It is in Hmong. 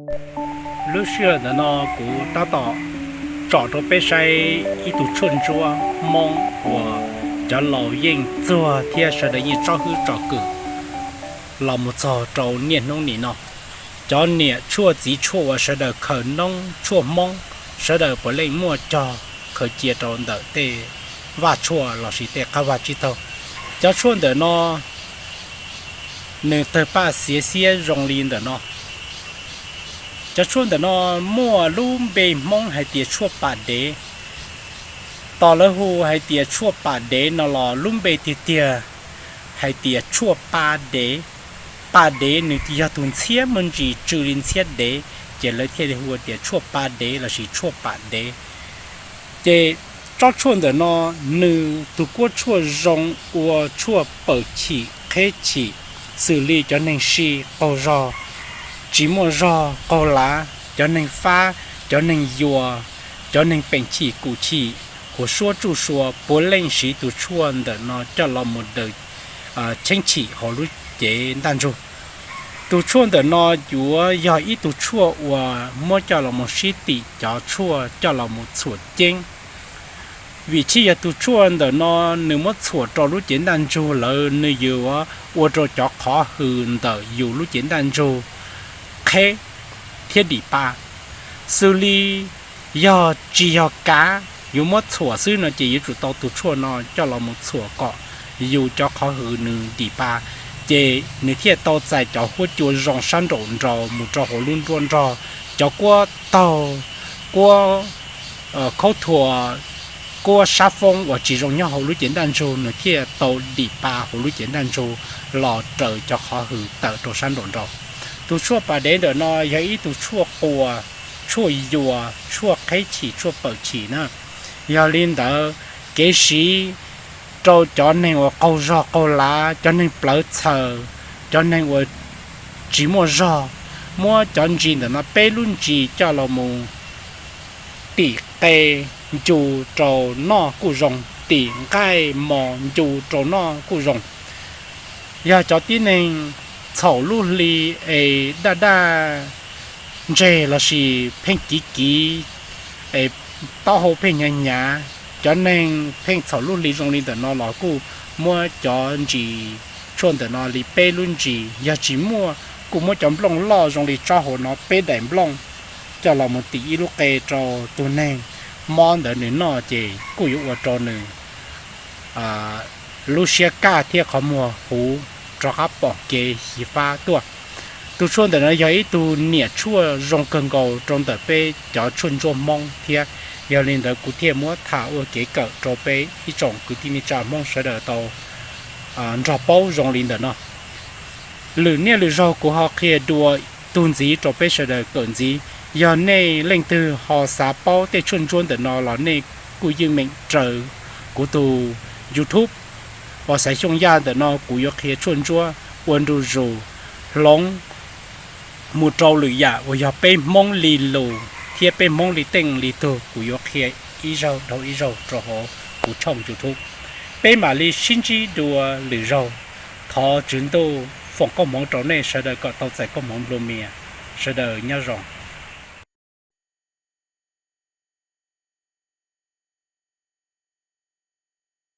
Lub sij hawm ntawm no kuv tab tom tsom rau peb saib ib tug tshuaj ntsuab Hmoob uas cov laus yeej txuag thiab sawv daws yeej tsob hwb tsom kwm los mus txog rau niaj hnub nim no. Cov niam tshuaj txiv tshuaj uas sawv daws khaws noob tshuaj Hmoob, sawv daws puav leej muaj cog khaws cia rau ntawm tej vaj tshuaj lossis tej qab vaj tsib taug. Cov tshuaj ntawm no nws tawg paj xiav xiab zoo li ntawm no. Cov tshuaj ntawm no muaj lub npe Hmoob hais tias tshuaj pam dev. Tos lawv hu hais tias tshuaj pam dev no los lub npe tiag tiag hais tias tshuaj pa dev. Pa dev nws yog tus ntxhiab muaj ntsis tsw li ntxhiab dev, ces lawv thiaj li hu tias tshuaj pa dev lossis tshuaj pam dev. Ces tsob tshuaj ntawm no nws tus kuab tshuaj zoo ua tshuaj pawm chim qheb chim, xws li cov neeg si qaug zog, tsis muaj zog qaug lav, cov neeg fab, cov neeg yuas, cov neeg peem chim kum chim, huas suab tsuj sua puav leej siv tus tshuaj ntawm no coj los mus daws cheeb chim hauv lub cev ntaj ntsug. Tus tshuaj ntawm no yuav yog ib tug tshuaj uas muab coj los mus sib tim cov tshuaj coj los mus txhuam ceeb. Vim tsis yog tus tshuaj ntawm no nws muab txhuam rau lub cev ntaj ntsug lawm, nws yuav ua rau cov qhov hws ntawm yus lub cev ntaj ntsug qheb thiab dim pa. Xws li yog tsis yog kav yuav muab txhuam xwb no ces yuav tsum tau tus tshuaj no coj los mus txhuam kom yus cov qhov hws nws dim pa, ces nws thiaj tau txais cov huab cua zoo sab nraum nraud mus rau hauv lub nruab nrog. Cov kuab taug, kuab khaub thuas, kuab sab foob uas tsis zoo nyob hauv lub cev ntaj ntsug nws thiaj tau dim pa hauv lub cev ntaj ntsug los raws cov qhov hws tawm rau sab nraum nraud. Tus tshuaj pam dev ntawm no yog ib tug tshuaj quas, tshuaj yuas, tshuaj qheb chim, tshuaj pawm chim na. Yog li ntawd, kev siv rau cov neeg uas qaug zog qaug lav, cov neeg plawv txhaws, cov neeg uas tsis muaj zog, muab cov ntsis ntawm no peb lub ntsis coj los mus tim qe ncu rau noj kuj zoo, tim nqaij mos ncu rau noj kuj zoo. Yog cov tib neeg txhaum lub hli es daj daj ntseg lossis pheej kiv kiv, taub hau pheej hnyav hnyav, cov neeg pheej txhaum lub hli zoo li ntawm no los kuj muab cov ntsis tshuaj ntawm no li peb lub ntsis, yog tsis muaj kuj muab cov nplooj loj zoo li tsob hauv no peb daim nplooj coj los mus tim ib lub qe rau tus neeg mob ntawd nws noj ces kuj yuav ua rau nws lub siab kaj thiab qhov muag huv rov qab pom kev xyiv fab tuaj. Tus tshuaj ntawm no yog ib tug niam tshuaj zoo kawg nkaus rau ntawm peb cov tshuaj ntsuab Hmoob thiab. Yog li ntawd kuv thiaj muab tham ua kev kawm rau peb ib tsoom kwv tij neej tsa Hmoob sawv daws tau nrog paub zoo li ntawm no. Lwm niaj lwm zaug kuv ho qhia dua tug ntxiv rau peb sawv daws kawm ntxiv. Yog nej leej twg ho xav paub tej tshuaj ntsuab ntawm no los nej kuj yeej meem raws kuv tus YouTube uas Xaiv Xyooj Yaj ntawm no kuv yuav qhia tshuaj ntsuab ua ntu zus hloov mus rau lwm yam uas yog peb Hmoob li lus thiab peb Hmoob li teej li tug, kuv yuav qhia ib zaug dhau ib zaug rau hauv kuv tshooj YouTube. Peb mam li sib ntsib dua lwm zaug. Thov Tswv Ntuj foom koob hmoov rau nej sawv daws kom tau txais koob hmoov nplua mias. Sawv daws nyob zoo.